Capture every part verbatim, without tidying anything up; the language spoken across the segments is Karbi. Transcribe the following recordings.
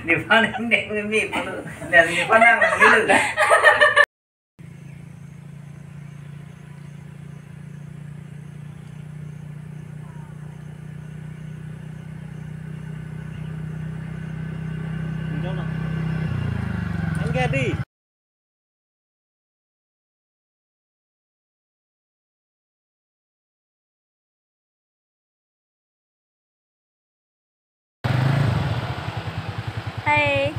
Nephan neng me palo. Dan nephan nang dulu. Angga di. Hai,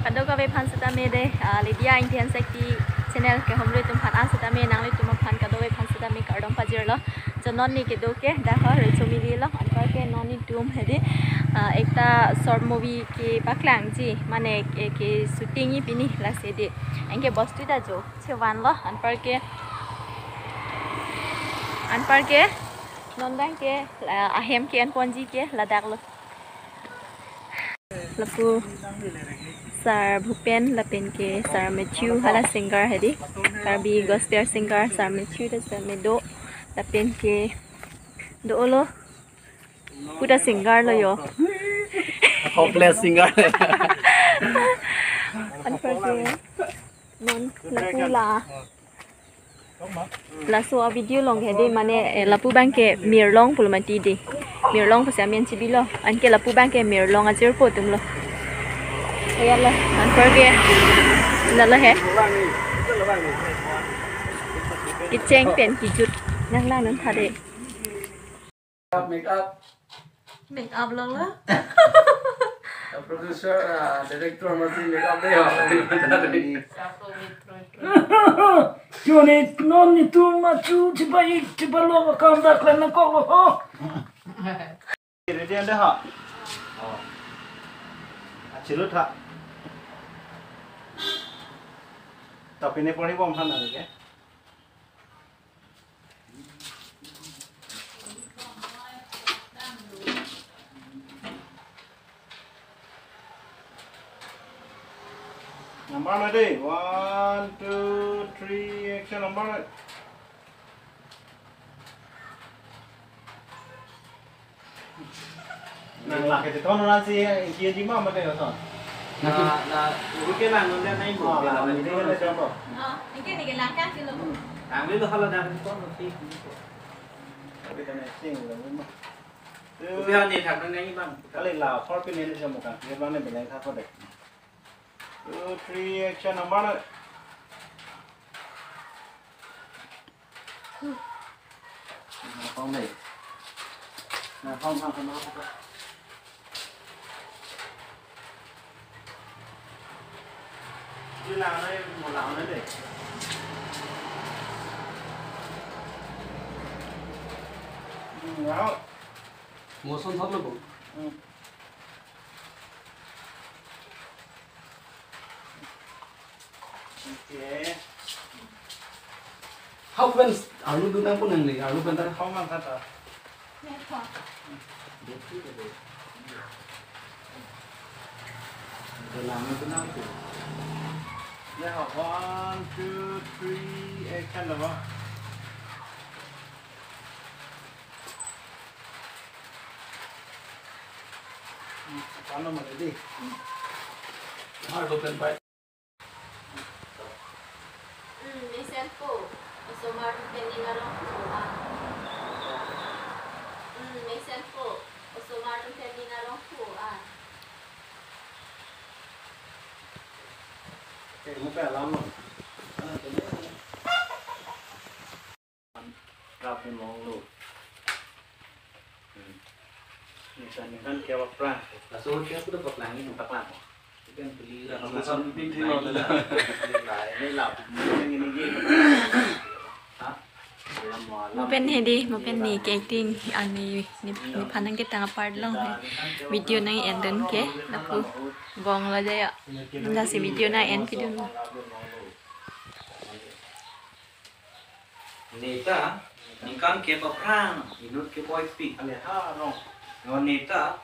kadokave aphan sitame de, ah, Lydia Indian Shakti channel kehumri atum aphan an sitame nanglitum aphan kadokave aphan sitame kardom pajirlo. Jo non ne kedo ke dak ho Recho Mili lo, anparke non netum hedi, ah, ekta short movie kepaklangji, mane ke, ke shooting-ji pini lasi di. Anke bostu ta jo chevanlo, anparke, anparke non abangke, ah, ahem ke-enponji ke ladak lo. Lapu Sir Bhupen lapen ke Sir Matthew, hala singer hedi. Karbi gospel singer Sir Matthew ta sitame do, lapen ke do-olo. Kuda singer lo jo. Hopeless singer. Anparke non lapu la. Laso a-video along ke di mane, eh, lapu abangke Mirlong pulo mati di. Mirlong pusi amen chibilo. Anke lapu abangke Mirlong ajirpo atum lo. Kaya lo, anparke. Nalo he. Kecheng pen kejut. Nang nang non thade. Make up. Make up lang la. Producer, ah, director mati make up de ho. Joni non netum machu chibai chibai lo kam dak la nangkok lo ho. Ready ande ha. Oh. Achilu tha. Tapi ne pori bom han lagi ke. Number lo de. One, two, three, action, number lo. Nang lake te ton na si, eh, kiye jima mate ya ton. Na, na, uri ke lang nunda nai mo. Ah, ke lang ini nunda kan nai le mo. Jumpa. Ah, ini ke langkah sih lo. Ang lo hala dan ton na si. Tapi kan sing lo mo. Ubi han ni thak nang nai bang. Kali la, for pin ni sama kan. Ye bang ni beleng thak ko de. Two, three, action, number lo. Nangkong dei. Nangkong, nangkong, nangkong. Di lang nai, mo lang nai dei. Hmm, wow. Motion thot lo bo. Hmm. Okay. Hau pen arlu dun nangpo nangli, arlu pen ta. Hau mang kata. Dun nang, dun nang tu. Ya, one, two, three, action lo. Hmm, paano mo, ready? Arlu pen pai. Hmm, mesenpo. Osomar atum pen ning arong pu, ah. Hmm, mesenpo. Osomar atum pen ning arong pu, ah. Okay, mo pe alam mo. Rap nong lo. Hmm. Ningkan, ningkan kep aphrang. Laso kep pu paklang ni. Paklang. Ikan beli rap. Laso ningkan beli thilo. Ini lah, ini, ini, ini. Ha? Mo pen hedi, mo pen ne ke-acting, ani ne, nephan nangketang apart along he. Video nang-en dun ke, lapu bong lo aja ya. Nang si video nang-en pidun. Neta ningkan kep aphrang inut keboi pik. Ale ha rong. Ngo neta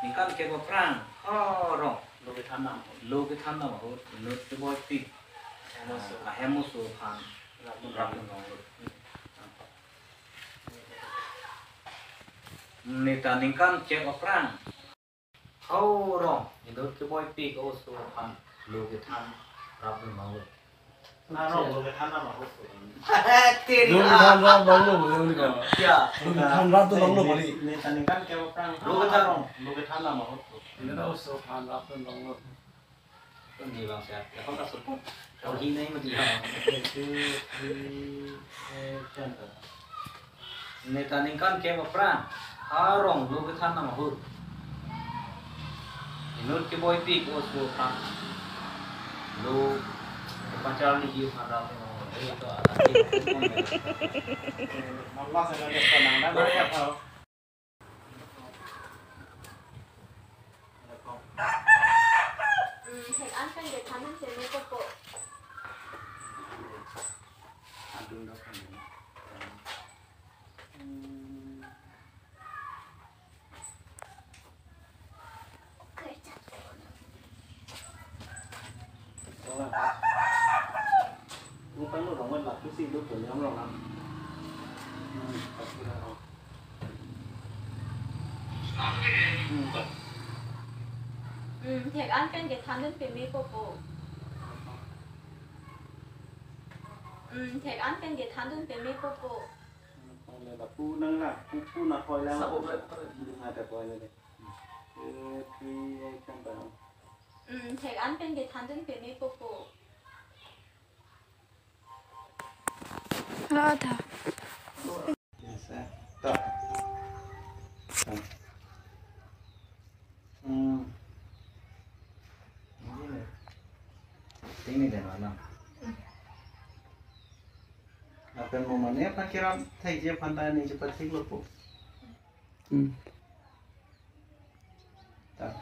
ningkan kep aphrang ha rong. Lo kethan nam ahut. Lo kethan nam ahut inut keboi pik. Ahem oso aphan. Rap nong lo. Neta ningkan kep aphrang. Arong inut keboipik oso aphan lo kethan rapdun longlo. Arong lo kethan nama oso. Tiri. Lo kethan rap longlo, lo kethan. Ya. Lo kethan rapdun longlo kali. Neta ningkan kep aphrang. Lo kethan. Arong lo kethan nama oso. Inut oso aphan rapdun longlo. Ini bang sehat. Ya, kau tak support. Kau hina ini dia. Itu di, eh, contoh. Neta ningkan kep aphrang arong lo kethan nama ahut. Inut keboipik oso aphan lo kepancharli ji aphan rap. Eh, itu ada. Malas ada dia tenang dan dia tahu. Hmm, thek an pen kethan dunpe mepo po. Hmm, thek an pen kethan dunpe mepo po. Hmm, thek an pen kethan dunpe mepo po. Pu nang la, pu, pu na hoi la. Sa bo bre, bre. Ada hoi la de. Eh, three, eh, kan ba. Hmm, thek an pen kethan dunpe mepo po. Ada. Yes, eh. Ta. Hmm. Ini nih. Ini deh malam. Lapen mo mane aphan kerap thekji aphan ta ning chepathiklo po. Hmm. Ta.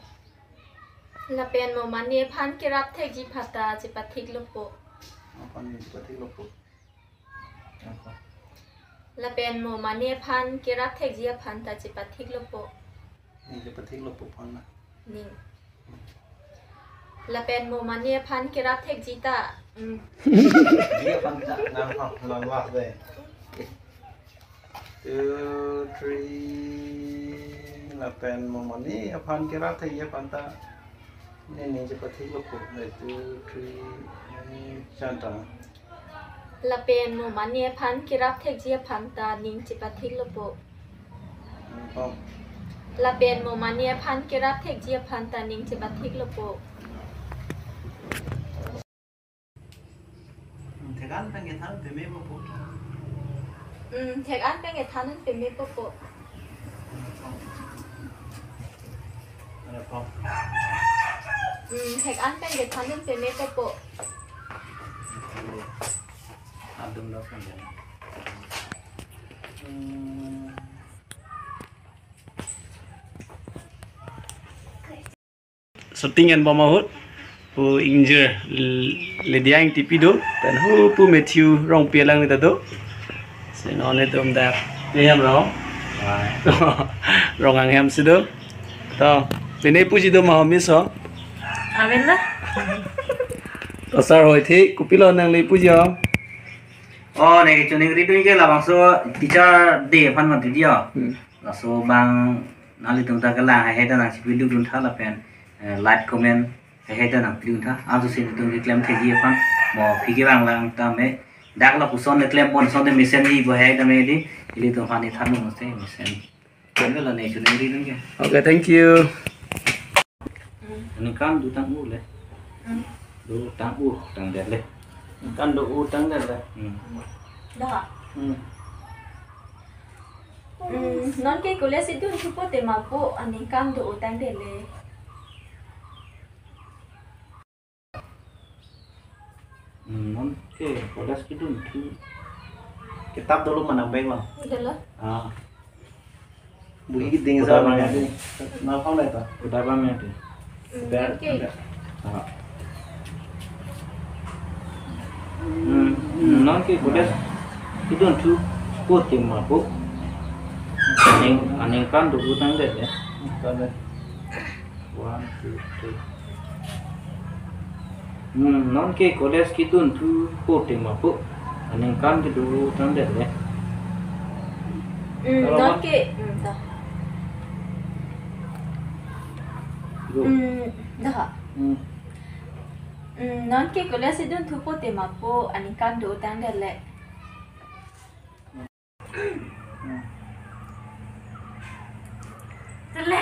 Lapen mo mane aphan kerap thekji aphan ta chepathiklo po. Aphan ning chepathiklo po. Apa? Lapen mo mane aphan kerap thekji aphan ta chepathiklo po. Ning chepathiklo po aphan na. Ning. Lapen mo mane aphan kerap thekji ta. Hmm. Ji aphan ta nang ha long last day. Two, three. Lapen mo mane aphan kerap thekji aphan ta. Ning, ning chepathiklo po. Two, three. Chanta. Lapen mo mane aphan kerap thekji aphan ta ning chepathiklo po. Oh. Lapen mo mane aphan kerap thekji aphan ta ning chepathiklo po. Thek an pen kethan dunpe mepo po. Hmm, thek an pen kethan dunpe mepo po. Ada po. Hmm, thek an pen kethan dunpe mepo po. Adum lo kan. Hmm. Shooting enbom ahut pu ingjir L-, Lydia Ingtipi do, pen hu pu Matthew Rongpi alanglita do. Si non netum dak. Ni hem rong. Rong anghem si do. To, pine puji do ma ho miss ho. Amen na. To sir hoithe, kopilo nangli puji ho. Oh, ne choningri dun ke labangso teacher day aphan mati dia. Hmm. Laso abang nanglitum ta kelang haihe ta nangchipiduk dun tha lapen, eh, like, comment haihe ta nangpidun tha. Anso si netum keklem thekji aphan mo phi kevang lang tame. Dak lapuson ne klem pon son te mesenji bo haihe tame di. Ilitum aphan ne than mo se mesen. Klemlo ne choningri dun ke. Okay, thank you. Hmm. Aningkan dotang u le. Hmm. Dotang u tangdet le. Aningkan do u tangdet le. Hmm. Dah. Hmm. Hmm, non ke college si dunthupo tema po, aningkan do u tangdet le. Hmm, non ke college kedunthu. Kitab dolo ma nang bag lo. Dolo. Ah. Buhi keding sa ma ya. Na phone ta. Udah ba me tu. Hmm, oke. Ah. Hmm, non ke college kedunthupo tema po. Aning, aningkan do u tangdet ya. Tangdet. One, two, three. Hmm, non ke college kedunthupo tema po. Aningkan kedo u tangdet le. Hmm, kalau non ke, hmm, ta. Hmm, dah. Hmm. Hmm, non ke college si dun thupo tema po aningkan do tangdet le. Tele.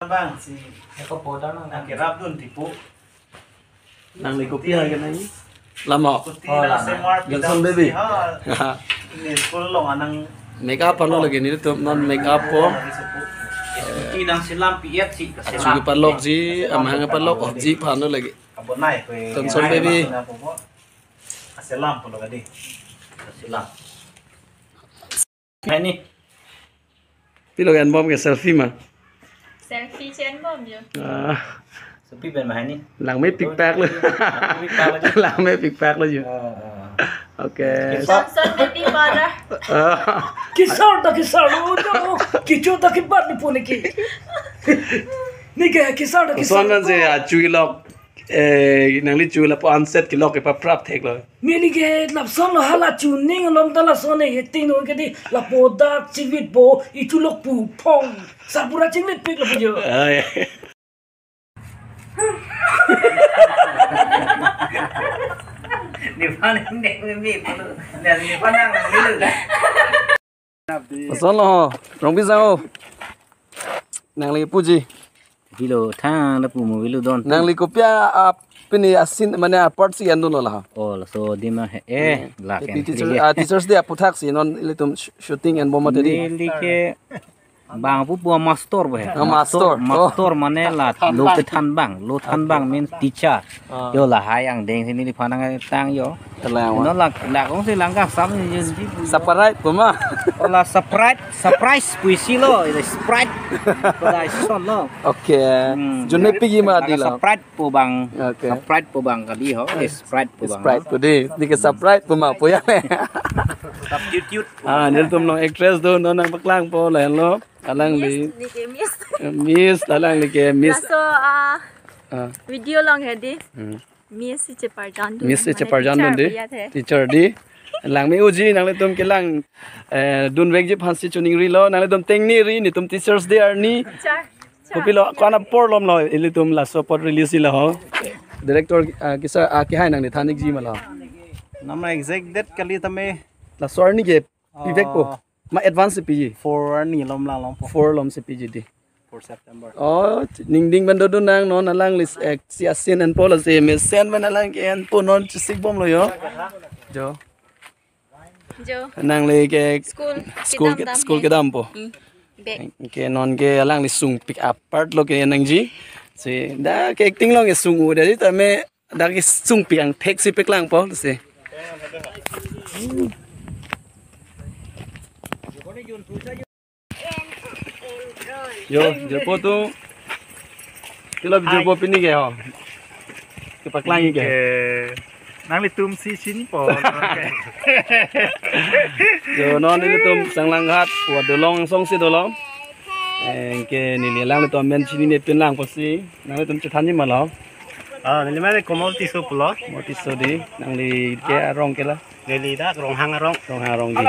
Bang si. Eko poda nang. Nang kerap dun tipo. Nangli kopi agen nang? Lama. Kuti Oh, nang lama. Semar Johnson pidam baby. Si ha. Ini school long anang. Make up ano lagi nelitum non make up po. Kuti nang selam P F C. Achu ke palok ji, amahang palok, oh, ji pano lagi. Abonai ko. Johnson baby. Selam pulo kadi. Selam. Ini. Pilo kan bom ke selfie ma. Selfie chen bom jo. Ah. Selfie pen ma ini. Langme pikpak lo. Pikpak lo jo. Langme pikpak lo jo. Ah, ah. Okay. Johnson baby para. Ah. Kisar ta kisar lo jo. Kicho ta kibat ni puni ki. Ni ke kisar ta kisar. Son man se achu lok. Eh, nangli chu lapu anset kelok ke paprap thek lo. Neli ke lapson lo hala chu ning lom ta lason e ting no ke di lapu dak chivit po ichu lok pu phong. Sapura chinglit pik lo pu jo. Ai. Ni pan ni mi pu. Ni pan nang ni lu. Lason lo ho, Rongpi sang ho. Nangli puji. Vilo thang lapu mo vilo don. Nangli kopi a pini asin mane a part si andun lo la. Oh, laso dima he. Eh, hmm. La Happy ken Teacher, kri. Ah, Teachers Day aputhak si non ilitum sh-, shooting enbom mati di. Neli ke bang pu pu master bo he. Ah, master. Master, oh. Master mane la lo kethan bang. Lo than bang means teacher. Ah. Yo lahai angdeng si neliphan nangtang yo. Telang. No wa. Lak lak ong si langka sam ni yun ji pu. Surprise pu ma. Ola surprise, surprise puisi lo, ila Sprite. Pada son lo. Okay. Hmm. Jun me pigi ma di la. Surprise pu bang. Okay. Surprise pu bang kali ho. Eh, Sprite pu bang. Sprite pu di. Di ke surprise pu ma pu ya. Substitute. Ah, nelitum long actress do non nangpaklang po lahenlo. Alangli. Miss, ni ke Miss. Eh, Miss, alangli ke Miss. Laso, ah, Ah. Video long he di. Hmm. Miss si cheparjan dun, Miss si mane cheparjan teacher dun di. Pu ya the. Teacher di. Langme uji nanglitum kelang, eh, dunvekji aphan si choningrilo, nanglitum tengneri, netum Teachers Day arni. Char. Char. Kopilo, ko-an apor lom lo, ilitum laso apot release lo ho. Director, ah, kisa, ah, kehai nangli than-ikji ma lo. Nama exact date kali tame. Laso arni ke pivek po. Ah. Ma advance si piji. Four arni lom lang lom po. Four lom si piji di. Four September. Oh, ningding bando dun nang non alangli, eh, si asin enpo lasi mesen ban alang ke enpo non chesik bom lo yo. Jo. Jo. Nangli ke school, school kedam ke, dam school dam kedam po. Hmm. Bek. Ke non ke alangli sungpik apart lo ke nangji. Si dak ke acting lo ke sung-u dei tame dak ke sungpik angthek si paklang po si. Yo, jirpo tu. Kilo jirpo pini ke ho. Kepaklang ke. Ke nanglitum si chinpo. Yo, non nelitum Sanglanghat, wa dolong song si dolong. Eh, ke neli alanglitum amen chinine pin lang po si. Nanglitum chethanji ma lo. Ah, neli mane Komol Tisso pulo. Komol Tisso di, nangli ke arong ke la. Neli dak Ronghang arong. Ronghang arong di.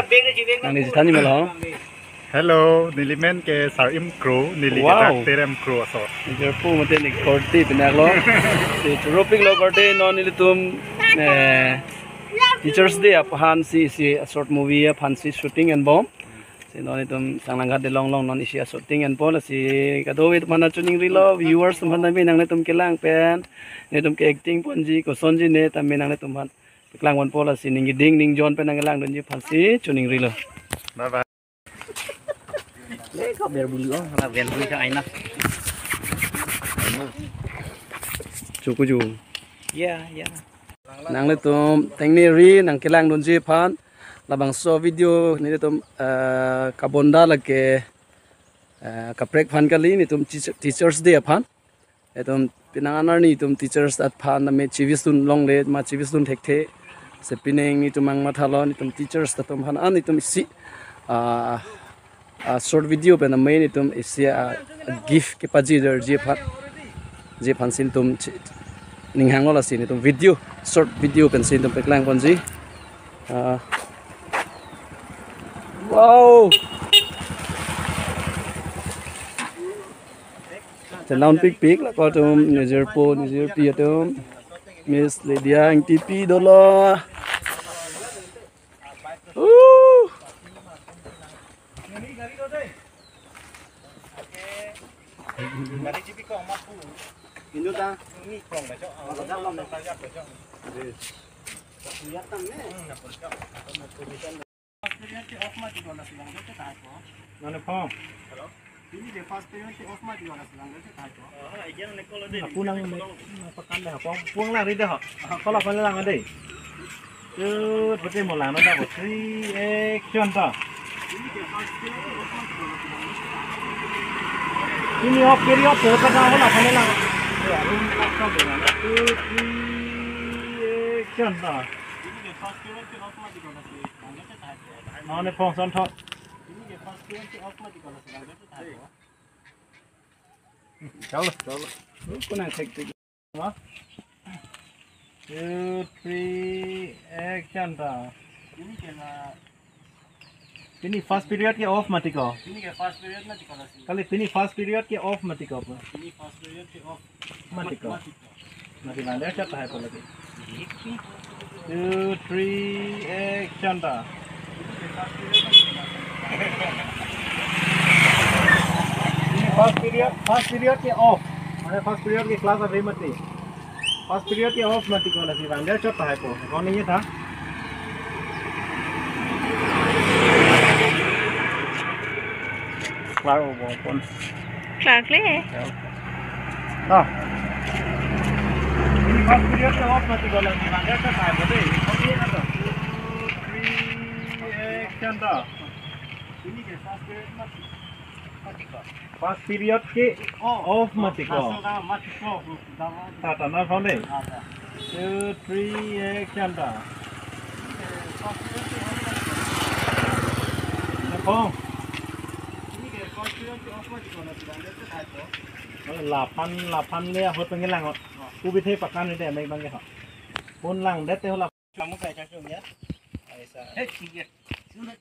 Nangli chethanji ma lo. Hello, neli men ke Sarim Kro, neli Wow. Ke dak Terem Kro aso. Jirpo mate ni korte pinak lo. Si churupik lo korte non nelitum, eh, Teachers Day aphan si, si short movie aphan si shooting enbom. Si non itum Sanglanghat de long long non isi a-shooting enpo lasi kadokave atum aphan choningrilo, viewers atum aphan tame nanglitum kelang pen, netum ke acting ponji, kosonji ne tame nanglitum aphan paklang ponpo lasi ning keding ning jon pen nangkelang dunji aphan si choningrilo. Bye bye. Le kok ber bulu, oh, la ber bulu ka aina. Chuku chu. Ya, ya. Nanglitum tengneri nangkelang dunji aphan labangso video nelitum, eh, kabonda lake, eh, kaprek aphan kali netum teacher-, Teachers Day aphan. Etum penang an arni netum teachers aphan name chivis dun longle ma chivis dun thekthe. Si pining netum mang mathalo netum teachers atum aphan an netum isi, ah, ah, short video pen name netum isi, ah, gift kepaji derji aphan. Ji aphan si netum chi-, ning hanglo lasi netum video, short video pen si netum paklang ponji. Ah. Wow. Chelon pikpik, lako atum, nijor po, nijor pi atum. Miss Lydia Engtipi dolo. Uh. Mane phong. Aku nang ne, nang pakan dah, phong, phong lang ri dah. Kalau apa lang ada. Tut, pati mo lang dah, three, action ta. Ini off, period, tut, pada apa lang, apa lang. Ya, ini off, apa lang. Tut, three, action ta. Mane phong son thot. Chalo, chalo. Kunang thek thek. Two, three, action ta. Pini first period ke off mati ko? Pini ke first period mati ko lasi. Kali pini first period ke off mati ko po? Pini first period ke off. Mati ko? Mati ko. Mati lang, dia siapa hai po lagi? Two, three, action ta. Pini first period, first period ke off. Mane first period ke class ave mati. First period ke off mati ko lasi bang. Dia chot hai po. Kau ni ta. Klar po pon. Klar kle. Ah. Ini first period ke off mati ko lasi bang. Dia chot hai po deh. Kau ni ta. Two, three, action ta. Ini ke first period mati. First period ke off mati ko. Masuk dah, mati ko. Tata na phone. Ada. Two, three, action ta. Na phong. Ini ke first period ke off mati ko na tidak ada tu hai ko. Laphan, laphan le ahut pengilang. Ku bithe pakan ni deh, mai bang ke ha. Phone lang deh te ho la. Kamu kayak cacung ya. Aisa. Hei, tinggi. Sudah.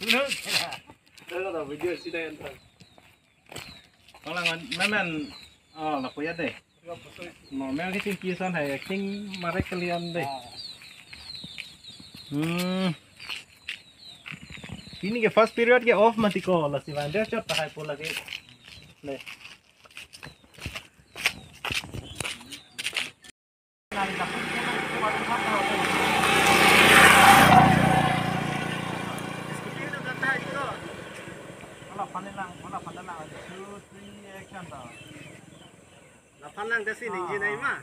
Sudah. Sudah, sudah, video sida enter. Tolong, memen. Oh, lapu ya deh. No, memen ke tingki son hai, king marek kalian deh. Hmm. Ini ke first period ke off mati ko, lasi bang dia chot hai po lagi. Deh. Laphan lang dasi ningje nai ma.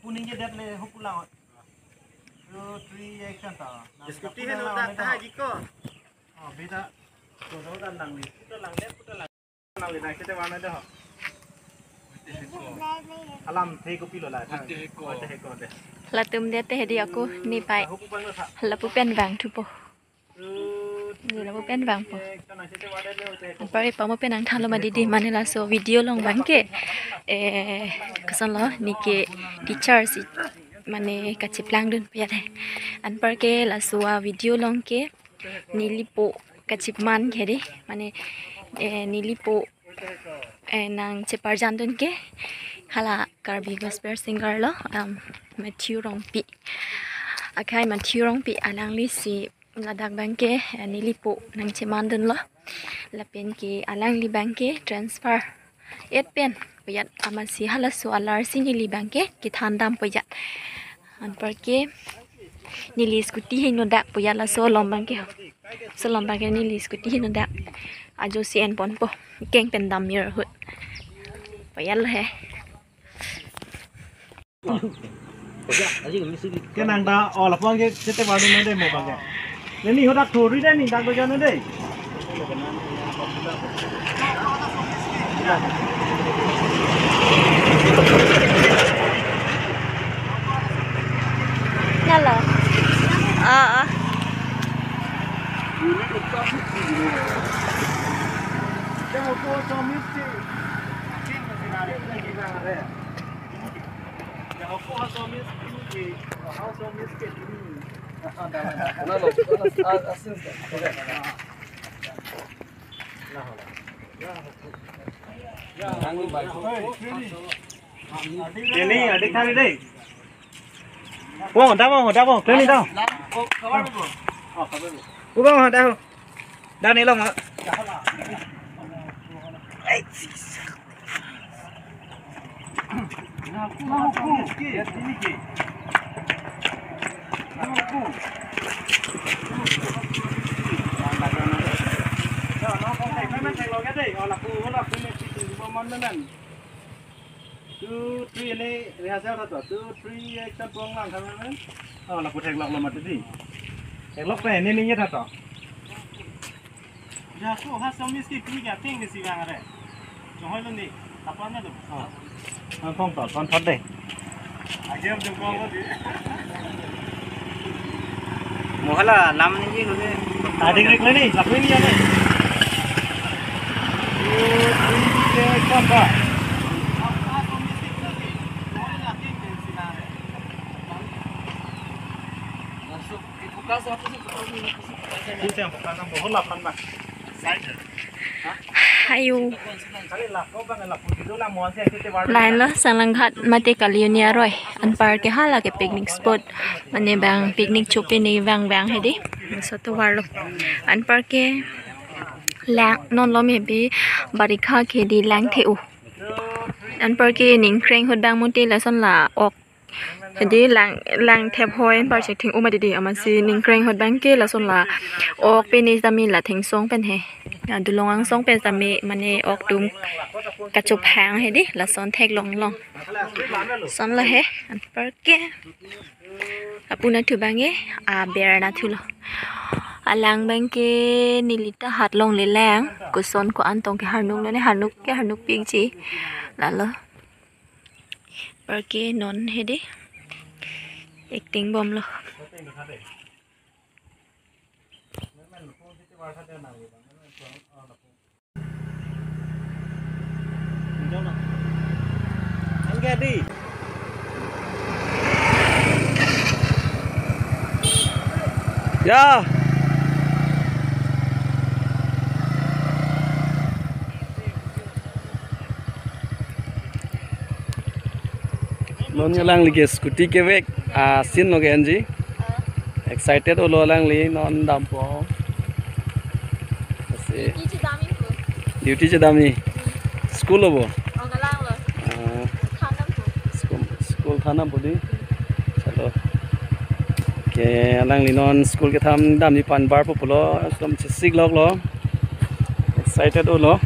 Pu ningje det le ho pulang. Two, three, action ta. Scooty heno dak ta haji ko. Oh, beta. Ko do dan lang ni. Kita lang deh, kita lang. Alam the kopi lo la. Ate heko. Ate heko deh. Latum deh te hedi aku ni pai. Lapu pen vangthupo. Ni lapu pen vangpo. Anpar ke pamo pen nangthanlo ma didi, mane laso video along bang ke. Eh, koson lo, ne ke teacher si mane kacheplangdun piyat he. Anpar ke laso a-video along ke neli po kachepman ke dei, mane, eh, neli po, eh, nangcheparjandun ke hala Karbi gospel singer lo, um, Matthew Rongpi. Akhai Matthew Rongpi alangli si ladak bang ke, eh, neli po nangchemandunlo. Lapen ke alangli bang ke transfer et pen piyat amatsi halaso alar si neli bang ke kethandam piyat. Anpar ke neli scooty heno dak piyat laso along bang ke. Laso along bang ke neli scooty heno dak. Ajo si enponpo. Keng pen dam mir ahut. Piyat lo he. Ke nang ta, oh, lapuan ke sete baru nang dei mo bang ke. Neli hodak thuri dei, ni dak dojan dei. Nalo. Ah, ah. Ini adik tadi deh. Wong, dah wong, dah wong, keliling dah. Ubang dah. Dah ni lo ma. Two, three, ini rehearsal tha to. Two, three, action, pong lang kami men. Oh, lapu theklok lo mati di. Theklok pe ini ni ya tha to. Ya, so ha song miss ki kini kya ting ni si gang re. Jong hoi lo ni. Apa na lo? Oh. Ang kong to, ton thot deh. Aja jong kong lo di. Mohala lam ni ji hone. Tadi ngek le ni, lapu ni ya ni. Two, three, action, ba. Ayo. Lain lo Sanglanghat mate Kali arni aroi. Anpar ke hala ke picnic spot. Mane bang picnic chopine vang vang hedi. So tovar lo. Anpar ke lang non lo maybe barikha ke di lang the-o. Anpar ke ningkreng ahut bang mate lason la ok. Hedi lang, lang thep hoi anpar chetheng-o mati di, amatsi ningkreng ahut bang ke lason la ok pine tame la thengsong pen he. Adulong angsong pen tame mane ok atum kachophang hedi lason theklong long. Lason lo he anpar ke. Lapu nathu bang ke aber nathu lo. Alang bang ke neli ta hat longle lang. Koson ko-an tong ke harnuk lo ne, harnuk ke harnuk pik ji. Lalo. Anpar ke non hedi. Acting bom lo. Ya. Non alangli ke scooty kevek, ah, scene lo ke-enji. Excited olo alangli non dampo. Asi. Duty chedam-i pu. Duty chedam-i. Hmm. School lo bo? Oh, kalang lo. Ah. Than dampo. School, school than dampo di. Chalo. Ke alangli non school kethan damji aphan bar po pulo, ekdom chesik lok lo. Excited olo.